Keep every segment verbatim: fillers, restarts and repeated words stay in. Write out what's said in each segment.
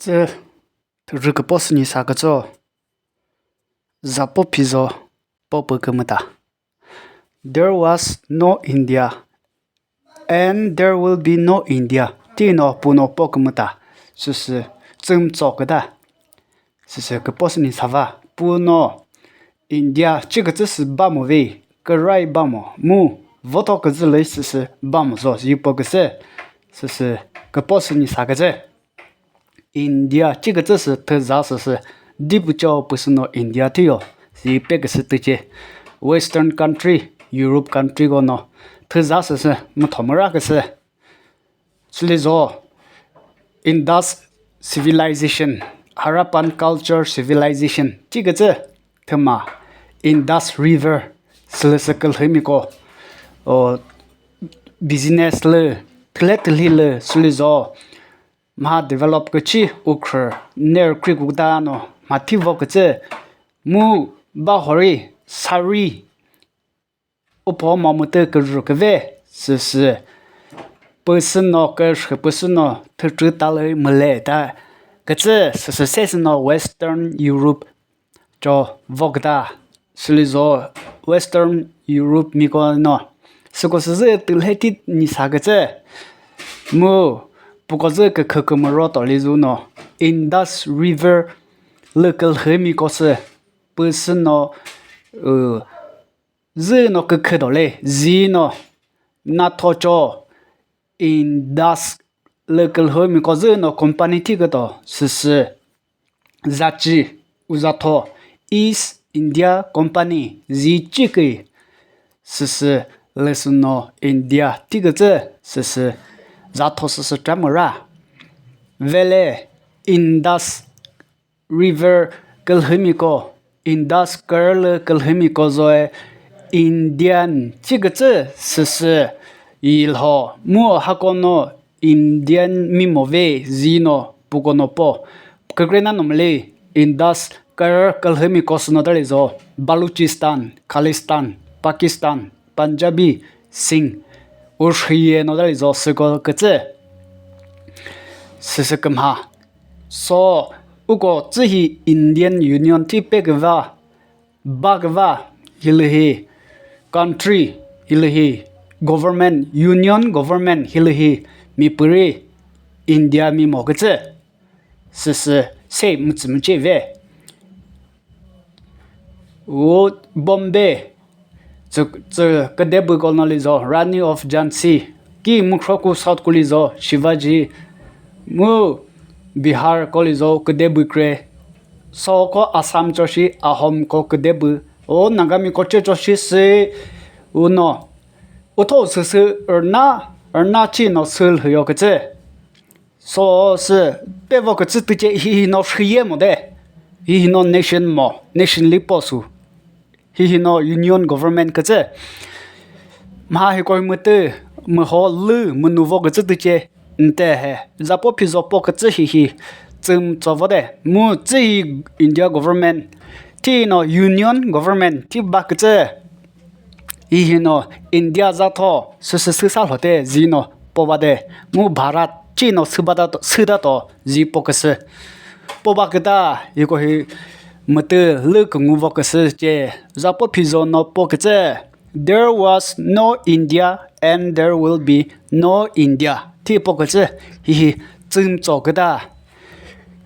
Tü rü küpo sü nyi sa kütso, zapo phizo po pü kümüta. There was no India, and there will be no India. Tino puno po kümüta. Süsü tsümtso küta. Süsü küpo sü nyi sa va. Puno India chikütsü sü bamo ve, kürai bamo, mu voto küzü lü süsü bamo zo, zi po küsü, süsü küpo sü nyi sa kütsü. India chikütsü sü thüza süsü, dipü cho püsü no India thiyo, zi pe küsü tüche. Western country, Europe country ko no, thüza süsü, mütho müra küsü. Sülizo, Indus civilization, Harappan culture civilization, chikütsü thüma Indus River, sülüsü külhümiko, o, business lü, thüle thülhi lü, sülizo, mha develop küchi ukhur, ner kri kukta no, mha thivo kütsü, mu bahori, sari, upho mo mütü kürü küve, süsü, püsü no, kürü püsü no, thütrü talü müle ta, kütsü, süsü, sesü no, Western Europe, cho voküta, sülizo Western Europe miko no, süko süzü tülhe ti nyi sa kütsü, mu puko zü kükhü kümüro to lizu no, Indus River lü külhü miko sü, püsü no, ü, zü no kükhü do le, zi no, natho cho, Indus lü külhü miko zü no company thi küto, süsü, zachi, uzatho, East India Company, zi chikü, süsü, lü sü no India thi kütsü, süsü, zatho süsü tramüra. Vele Indus River külhümiko, Indus kürülü külhümiko zoe Indian chikütsü süsü yilho mu hakono Indian mi move zino pukono po. Kükrenano mülü Indus kürü külhümiko süno talizo Baluchistan, Khalistan, Pakistan, Punjabi, Singh, ushiyeno talizo süko kütsü. Süsü kümha. So, uko tsühi Indian Union thi pe küva, ba küva, hilühi country, hilühi government, union government, hilühi mipüri India mi mo kütsü. Süsü se mütsü müche ve. U Bombay, tsü, tsü küdebü ko no lizo, Rani of Jhansi, ki mukhroku South ku lizo, Shivaji, mu Bihar ko lizo, küdebü kre, so ko Assam cho shi, Ahom ko küdebü, o Nagami ko che cho shi si, uno, utho süsü rna, rna chi no sül hüyo kütsü. So sü pevo kütsü tüche hihi no shüye mo de. Hihi no nation mo, nation li po su. Hihi no union government kütsü. Mha hiko mütü, müho lü, münuvo kütsü tüche nte he. Zapo phizo po kütsü hihi tsüm tsovo de. Mu tsühi India government. Thi no union government. Thi ba kütsü. Hihi no India za tho, süsü süsa lhote zi no po ba de, mu Bharat chi no süba da to, süda to zi po küsü. Po ba küta, hiko hi mütü lü küngu vo küsü che, zapo phizo no po kütsü. There was no India and there will be no India. Thi po kütsü, hihi tsüm tso küta.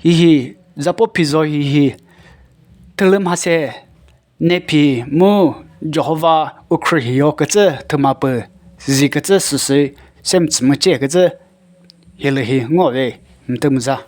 Hihi zapo phizo hihi thülü mhase. Nephi mu Jehova ukhri hiyo kütsü thüma pü zi kütsü süsü semtsü müche kütsü hilühi ngo ve mtümüza.